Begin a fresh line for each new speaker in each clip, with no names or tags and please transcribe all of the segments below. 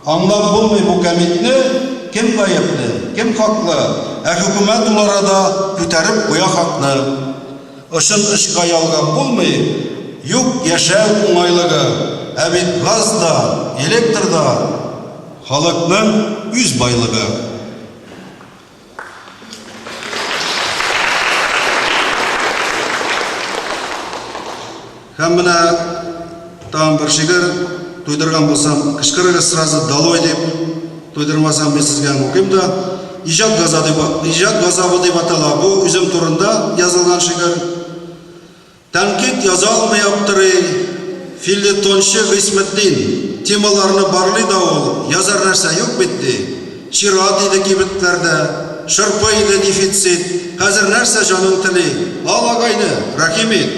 Аңлап булмый бу кәмитне, кем гаепле, кем хаклы, ә хөкүмәт ул арада күтәреп куя хакны. Очын очка ялгап булмый, юк яшәү уңайлыгы, ә бит газ да, электр да халыкның үз байлыгы. Һәм менә тагын бер шигырь, туйдырган булсам, кычкырыгыз сразу долой дип, туйдырмасам мин сезгә укыйм да. Иҗат газа дип, иҗат газабы дип атала. Бу үзем турында язылган шигырь. Тәнкыйть яза алмый аптырый фельетончы Гыйсметдин. Темаларны барлый да ул, язар нәрсә юк бит, ди. Чират иде кибетләрдә, шырпы иде дефицит, хәзер нәрсә җаның тели, ал, агайне, рәхим ит.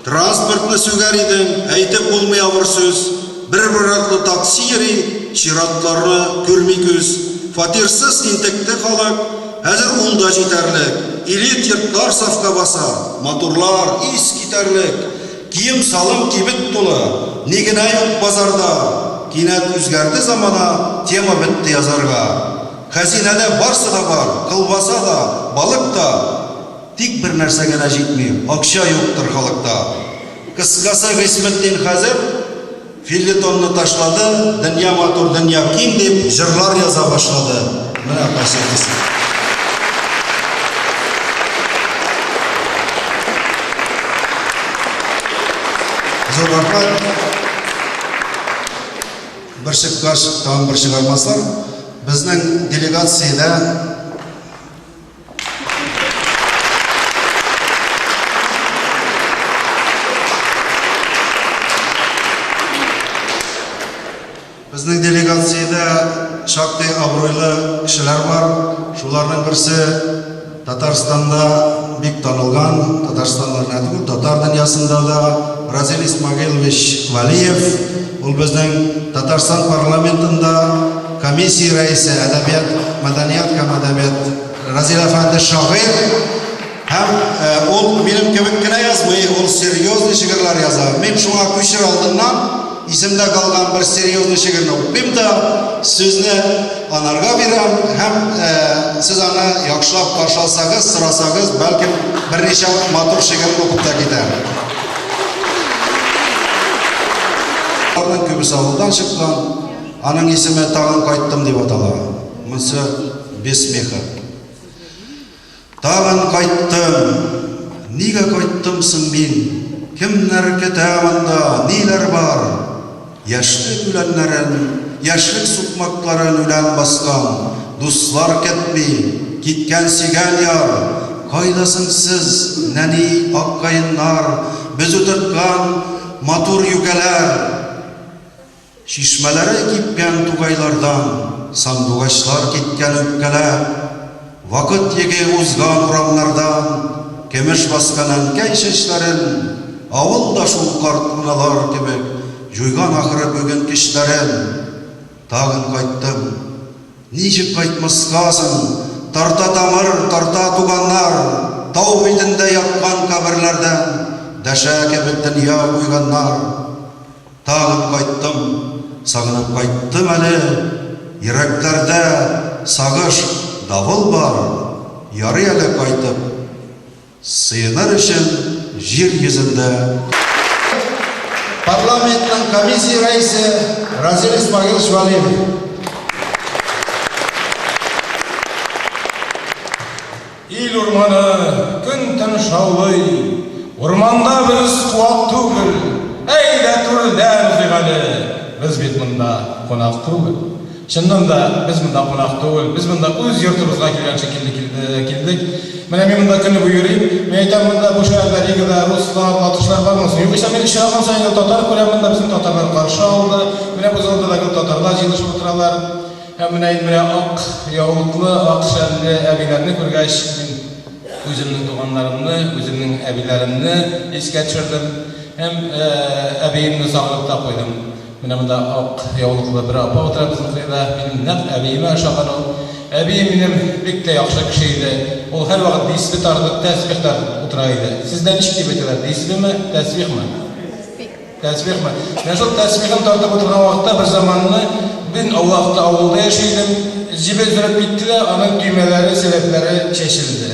Транспортны сүгәр идең, әйтеп булмый авыр сүз, бер-бер артлы такси йөри, чиратларны күрми күз. Фатирсыз интекте халык, Хәзер ул да җитәрлек. Элит йортлар сафка баса, матурлар, ис китәрлек. Кием-салым кибет тулы, ни генә юк базарда. Кинәт үзгәрде замана, тема бетте язарга. Хәзинәдә барсы да бар, колбаса да, балык та. Тик бер нәрсә генә җитми, акча юктыр халыкта. Кыскасы, Гыйсметдин хәзер фельетонны ташлады, дөнья матур, дөнья киң дип җырлар яза башлады. Менә кайсы кыска. Зур рәхмәт. Бер чыккач, тагын бер чыгармаслар. Безнең делегациядә Безнең делегациядә шактый абруйлы кешеләр бар. Шуларның берсе Татарстанда бик танылган, Татарстанда гына түгел, татар дөньясында да Разил Исмагилович Вәлиев. Ул безнең Татарстан парламентында комиссия рәисе, әдәбият, мәдәният һәм әдәбият Разил әфәнде шагыйрь һәм ул минем кебек кенә язмый, ул серьезный шигырьләр яза. Мин шуңа күчер алдыннан исемдә калган бер серьезный шигырьне укыйм да, сүзне анарга бирәм һәм сез аны яхшылап каршы алсагыз, сорасагыз, бәлкем берничә матур шигырен укып та китәр. Аларның күбесе авылдан чыккан. Аның исеме Тагын кайттым дип атала. Монсы без смеха. Тагын кайттым. Нигә кайттым соң мин? Кемнәр көтә монда, ниләр бар? Яшьлек үләннәрен, яшьлек сукмакларын үлән баскан, дуслар көтми, киткән сөйгән яр. Кайда соң сез, нәни ак каеннар, без утырткан матур юкәләр? Чишмәләре кипкән тугайлардан Сандугачлар киткән үпкәләп. Вакыт йөге узган урамнардан Көмеш баскан әнкәй чәчләрен. Авыл да шул карт аналар кебек Җуйган ахры бүген көчләрен. Тагын кайттым. Ничек кайтмаска соң? Тарта тамыр, тарта туганнар, Тау битендә яткан каберләрдән Дәшә кебек дөнья куйганнар. Тагын кайттым, сагынып кайттым әле, Йөрәкләрдә сагыш, давыл бар, Ярый әле кайтып сыеныр өчен җир йөзендә. Парламентның комиссия рәисе Разил Исмагилович Вәлиев.
Ил урманы көн-төн шаулый, Урманда без куак түгел, Әйдә түрдән узыйк әле, Без бит монда кунак түгел. Чыннан да, без монда кунак түгел, без монда үз йортыбызга килгән шикелле килдек. Менә мин монда көне буе йөрим, мин әйтәм, монда бу шәһәрдә, Ригада руслар, латышлар бармы соң? Югыйсә мин очраган саен гел татар күрәм монда, безнең татарлар каршы алды. Менә бу залда да гел татарлар җыелышып утыралар. Һәм менә инде менә ак яулыклы, ак шәлле әбиләрне күргәч, мин үземнең туганнарымны, үземнең әбиләремне искә төшердем. Һәм әбиемне сагынып та куйдым. Менә монда ак яулыклы бер апа утыра безнең кырыйда. Минем нәкъ әбиемә ошаган ул. Әбием минем бик тә яхшы кеше иде. Ул һәрвакыт дисбе тартып, тәсбих тартып утыра иде. Сездә ничек дип әйтәләр, дисбеме, тәсбихме? Тәсбихме? Менә шул тәсбихен тартып утырган вакытта бер заманны Мин аулакта авылда яши идем. Җебе өзелеп китте дә, аның төймәләре, сәбәпләре чәчелде.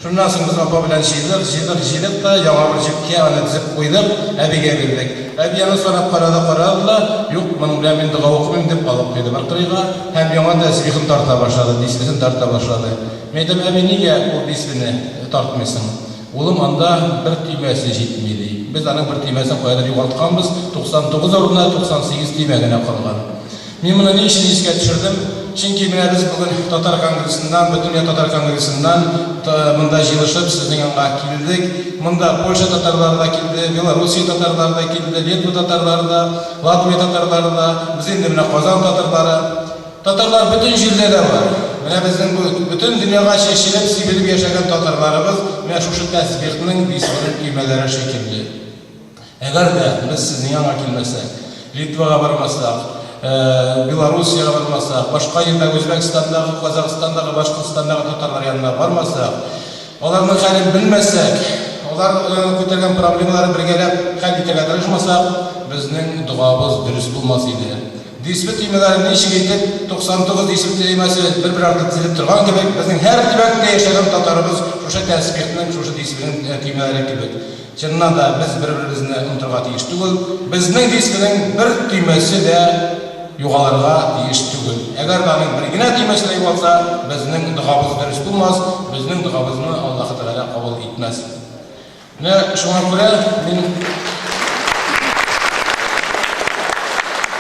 Шуннан соң без апа белән җыйдык, җыйдык, җыйдык та, яңа бер җепкә аны тезеп куйдык, әбигә бирдек. Әби аны санап карады, карады да, Юк, моның белән мин дога укымыйм, дип алып куйды бер кырыйга һәм яңа тәсбихен тарта башлады, дисбесен тарта башлады. Мин әйтәм, Әби, нигә ул дисбене тартмыйсың? Улым, анда бер төймәсе җитми, ди. Без аның бер төймәсен каядыр югалтканбыз, 99 урынына 98 төймә генә калган. Мин моны ни өчен искә төшердем? Чөнки менә без бүген Татар конгрессыннан, Бөтендөнья татар конгрессыннан монда җыелышып, сезнең янга килдек. Монда Польша татарлары да килде, Белоруссия татарлары да килде, Литва татарлары да, Латвия татарлары да, без инде менә Казан татарлары. Татарлар бөтен җирдә дә бар. Менә безнең бу бөтен дөньяга чәчелеп, сибелеп яшәгән татарларыбыз менә шушы тәсбихнең бисмилла төймәләре шикелле. Әгәр дә без сезнең янга килмәсәк, Литвага бармасак, Белоруссиягә бармасак, башка җирдәге Үзбәкстандагы, Казахстандагы, Башкортстандагы татарлар янына бармасак, аларның хәлен белмәсәк, алар күтәргән проблемаларын бергәләп хәл итәргә тырышмасак, безнең догабыз дөрес булмас иде. Дисбе төймәләре ничек итеп 99 дисбе төймәсе бер-бер артлы тезелеп торган кебек, безнең һәр төбәктә яшәгән татарыбыз шушы тәсбихнең, шушы дисбенең төймәләре кебек. Чыннан да, без бер-беребезне онытырга тиеш түгел. Безнең дисбенең бер төймәсе дә югалырга тиеш түгел. Әгәр дә аның бер генә төймәсе дә югалса, безнең догабыз дөрес булмас, безнең догабызны Аллаһы Тәгалә кабул итмәс. Менә шуңа күрә мин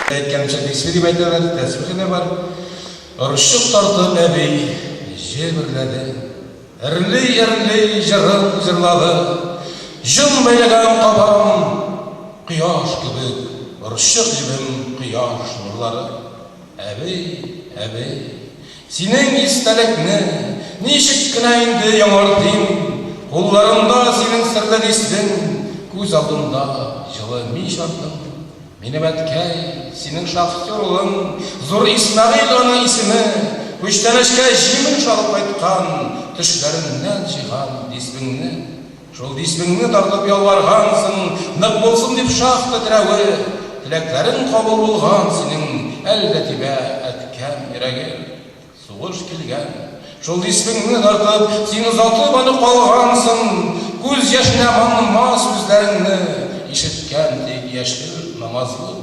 әйткәнемчә, дисбе дип әйтәләр, тәсбих дә бар. Орчык тартып әби җеберләде. Әрли-әрли җырын җырлады. Җон бәйләгән кабам кояш кебек, Орчык җебем кояш нурлары. Әби, әби, синең истәлекне Ничек кенә инде яңартыйм? Кулларымда синең серле дисбең, Күз алдымда җылы мич артың. Минем әткәй, синең шахтер улың, Зур Исмәгыйль аның исеме, Күчтәнәчкә җимеш алып кайткан, Төшләреннән җыйган дисбеңне. Шул дисбеңне тартып ялваргансың, Нык булсын дип шахта терәве. Теләкләрең кабул булган синең, Әле дә тибә, әткәм, йөрәге. Сугыш килгән. Шул дисбеңне тартып, син озатып аны калгансың. Күз яшенә манма сүзләреңне ишеткән тик яшел намазлык.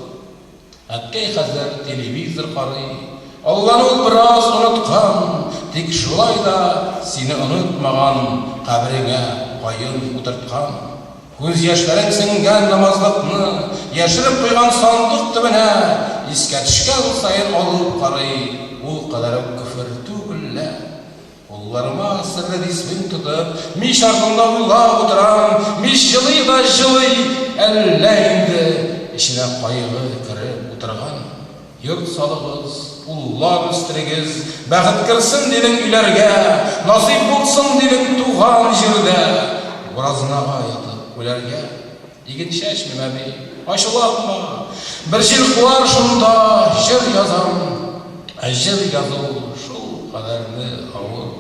Әткәй хәзер телевизор карый. Алланы ул бераз оныткан, тик шулай да сине онытмаган, кабереңә каен утырткан. Күз яшьләрең сеңгән намазлыкны яшереп куйган сандык төбенә искә төшкән саен алып карый, ул кадәр үк көфер түгел лә. Кулларыма серле дисбең тотып, мич артында уйлап утырам, мич җылый да җылый, әллә инде эченә кайгы кереп утырган. Йорт салыгыз, уллар үстерегез, Бәхет керсен дидең өйләргә, Насыйп булсын дидең туган җирдә, Буразнага ятып үләргә. Иген чәчмим, әби, ачуланма, Бер җил куар шунда, җыр язам. Ә җыр язу шул кадәрле авыр,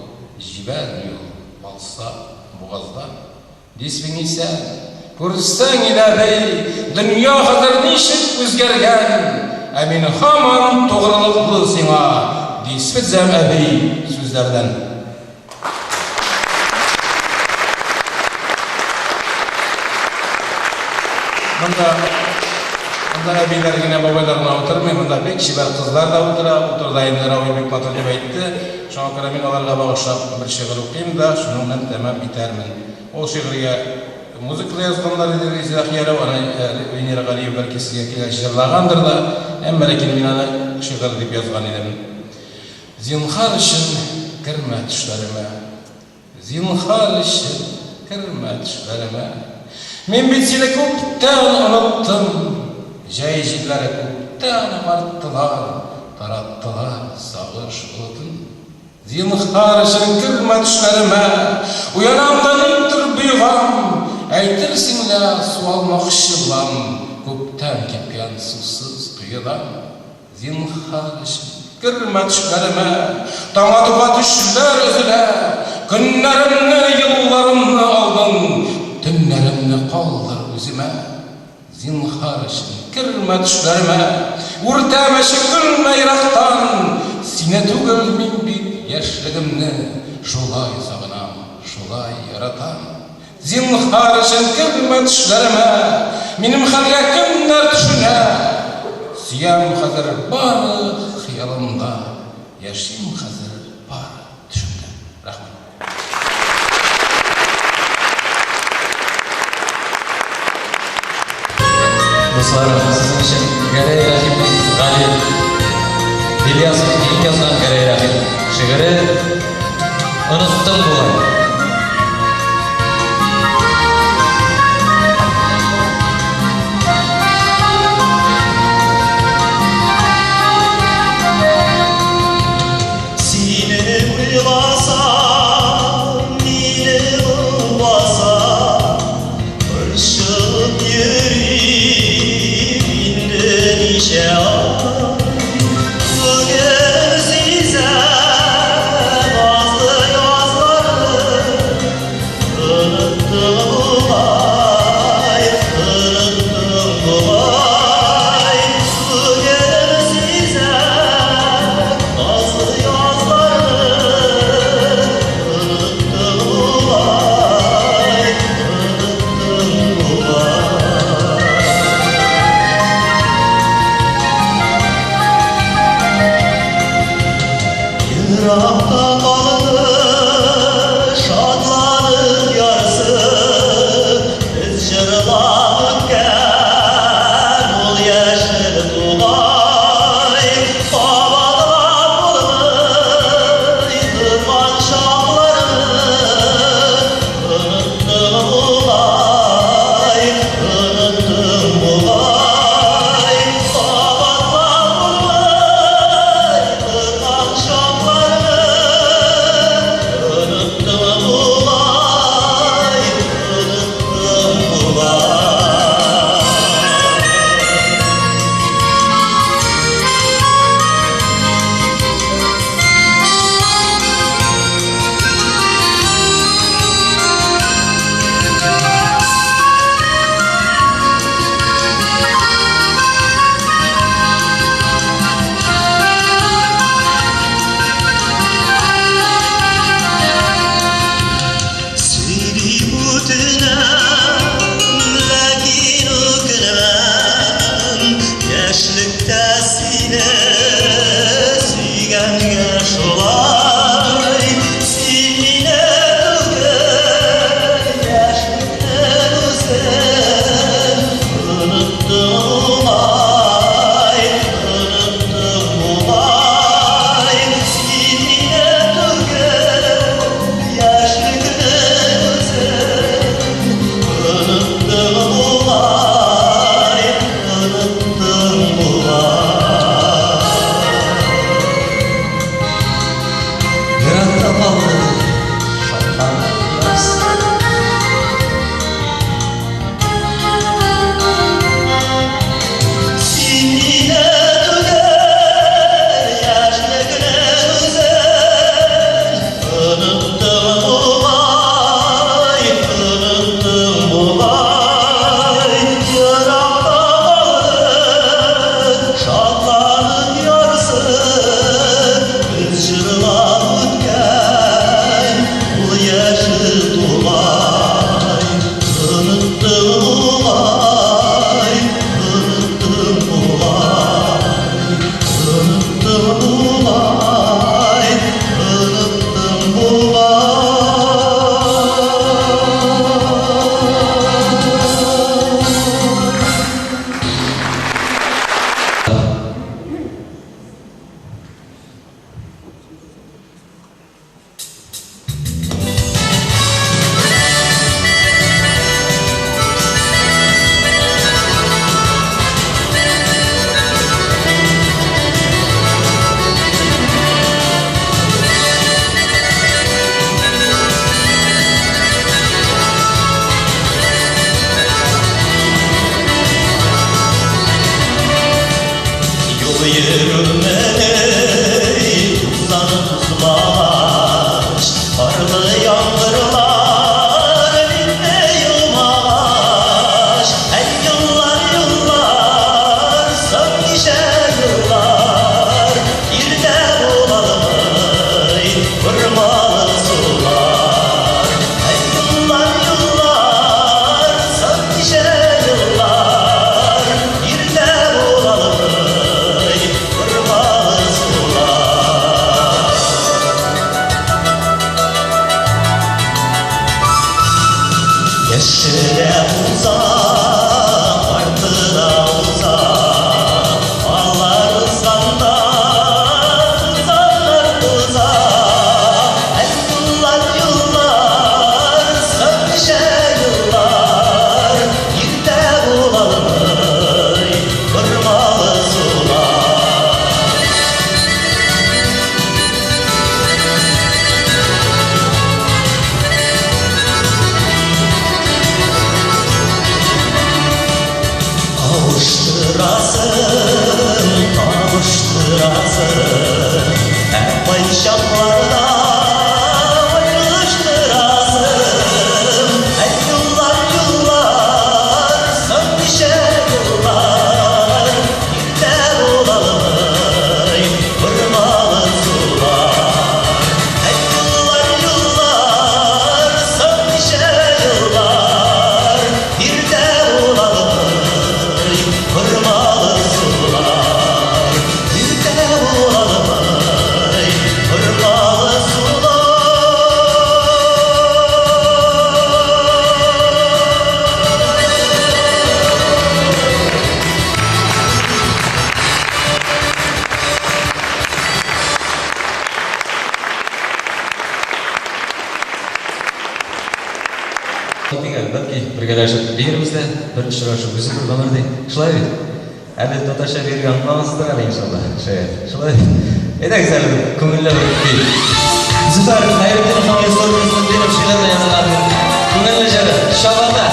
Җибәрми ул, калса бугазда. Дисең исән, күрсәң иләһи, дөнья хәзер ничек үзгәргән, ә мин һаман тугрылыклы сиңа, ди Сөзәм әби сүзләрдән. Монда монда әбиләр генә, бабайлар гына утырмый, монда бик чибәр кызлар да утыра. Утырда инде Равил бик матур дип әйтте. Шуңа күрә мин аларга багышлап бер шигырь укыйм да, шуның белән тәмам итәрмен. Ул шигырьгә музыка да язганнар иде Резеда Әхиярова, аны Венера Галиева бәлки сезгә килгәч җырлагандыр да, әмма ләкин мин аны шигырь дип язган идем. Зинһар өчен кермә төшләремә. Зинһар өчен кермә төшләремә. Мин бит сине күптән оныттым. Җәй җилләре күптән агарттылар, Тараттылар сагыш болытын. Зинһар өчен кермә төшләремә. Уянам да никтер боегам. Әйтерсең лә су алмакчы булам Күптән кипкән сусыз коедан. Зинһар өчен, кермә төшләремә, Таң атуга төшләр өзелә. Көннәремне, елларымны алдың, Төннәремне калдыр үземә. Зинһар өчен, кермә төшләремә. Үртәм әче көлмә ерактан. Сине түгел, мин бит яшьлегемне Шулай сагынам, шулай яратам. Зинһар өчен кермә төшләремә, Минем хәлгә кемнәр төшенә? Сөям хәзер бары хыялымда, Яшим хәзер бары төшемдә. Рәхмәт.
Дуслар, сезнең өчен Гәрәй Рәхимнең Гали Ильясов язган Гәрәй Рәхим шигыре Оныттым була.
Сине уйласам, мине булмаса, борчылып йөрим инде ничә ай. Күңел сизә назлы язларны, оныттың бугай, оныттың бугай. Күңелем сизә назлы язларны, оныттың бугай, оныттың бугай. Еракта калды шатланык ярсы, без җырлап үткән ул яшел тугай. Кабатлап булмый торган чакларны, оныттың бугай, оныттың бугай. Кабатлап булмый торган чакларны, оныттың бугай, оныттың бугай. Сөйли үтенәм, ләкин үкенәм, яшьлектә сине сөйгәнгә шулай. Син мине түгел, яшьлекнең үзен оныттың бугай, оныттың бугай. Син мине түгел, яшьлекнең үзен оныттың бугай, оныттың бугай. Еракта калды шатланып ярсы. Син мине түгел, яшьлекнең үзен оныттың бугай, оныттың бугай. Еракта калды шатланып ярсы, без җырлап үткән ул яшел тугай. Оныттың бугай, оныттың бугай, оныттың бугай, оныттың бугай. Юл йөрүмени тузан тузмагач, карлы яңгырлар битне юмагач. Әй, еллар, еллар, соң ничә
бергәләшеп биербез дә, бер очрашу үзе бер гомер ди. Шулай бит? Әле татарча биергә онытмагансыздыр әле, иншалла. Шәят. Шулай бит? Әйдәгез әле бер күңелле бер көй. Зөфәр Хәйретдинов һәм Илсур Хөснетдинов шигырь белән язылган күңелле җыры Чабата.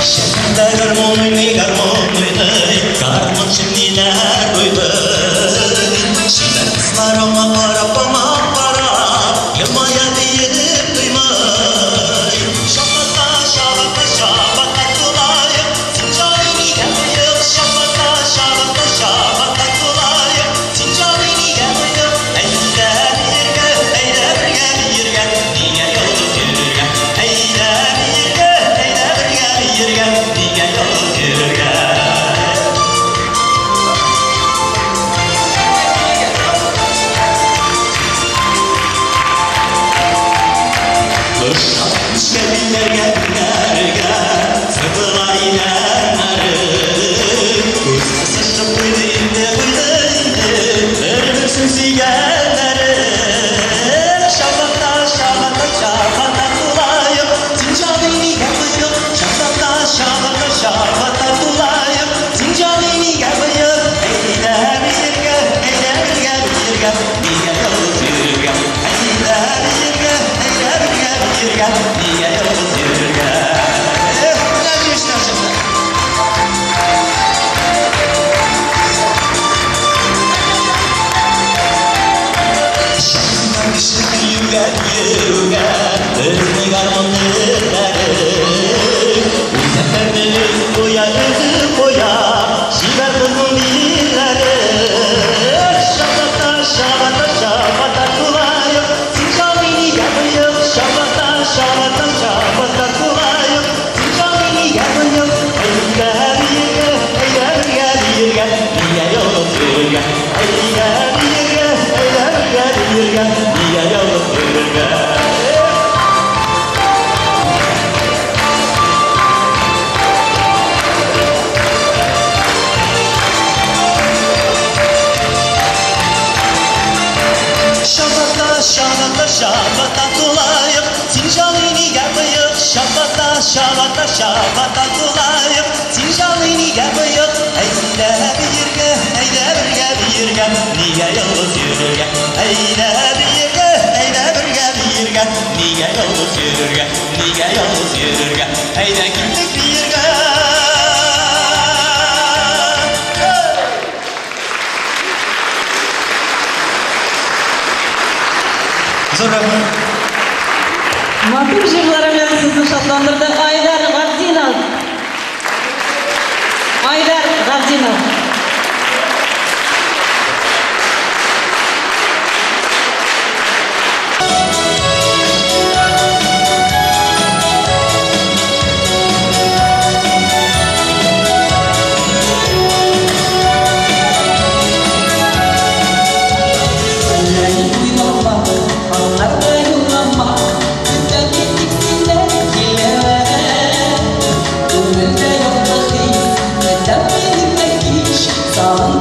Шәһәрдә гармун уйный, гармун уйный, гармунчы ниләр уйлый? Чибәр кызлар аңа карап, аңа карап, елмая биеп туймый. Чабата, чабата, чабата тулаем, син җаный нигә боек? Чабата, чабата, чабата тулаем, син җаный нигә боек? Әйдә биергә, әйдә бергә биергә, нигә ялгыз йөрергә? Әйдә биергә, әйдә бергә биергә, нигә ялгыз йөрергә? Ышап нечкә билләргә, билләргә, сыртыла идәннәре. Күз кысышып куйды инде, куйды инде, бер-берсен сөйгәннәре. Чабата, чабата, чабата тулаем, син җаный нигә боек? Чабата, чабата, чабата тулаем, син җаный нигә боек? Әйдә биергә, әйдә бергә биергә, нигә ялгыз йөрергә? Әйдә биергә, әйдә бергә биергә, нигә ялгыз йөрергә? Эх, менә биючеләр чыкты. Чыксыннар кеше биюгә, биюгә, безне гармун телләре. Үзәкләрне өзеп куя, өзеп куя, чибәр кызның билләре. Чабата, чабата, чабата тулаем, син җаный нигә боек? Чабата, чабата, чабата тулаем, син җаный нигә боек? Әйдә биергә, әйдә бергә биергә, нигә ялгыз йөрергә? Әйдә биергә, әйдә бергә биергә, нигә ялгыз йөрергә? Чабата, чабата, чабата тулаем, син җаный нигә боек? Чабата, чабата, чабата тулаем, син җаный нигә боек? Әйдә биергә, әйдә бергә биергә, нигә ялгыз йөрергә? Әйдә биергә, әйдә бергә биергә, нигә ялгыз йөрергә? Нигә ялгыз йөрергә? Әйдә киттек биергә.
Зур рәхмәт.
Матур җырлары белән сезне шатландырды Айдар Габдинов. Айдар Габдинов.
Әллә ни уйлама, хатлар да юллама, Бездән китик синнән килә. Күңелдә якты хис, көтәм мин иртә кич, Сагындым.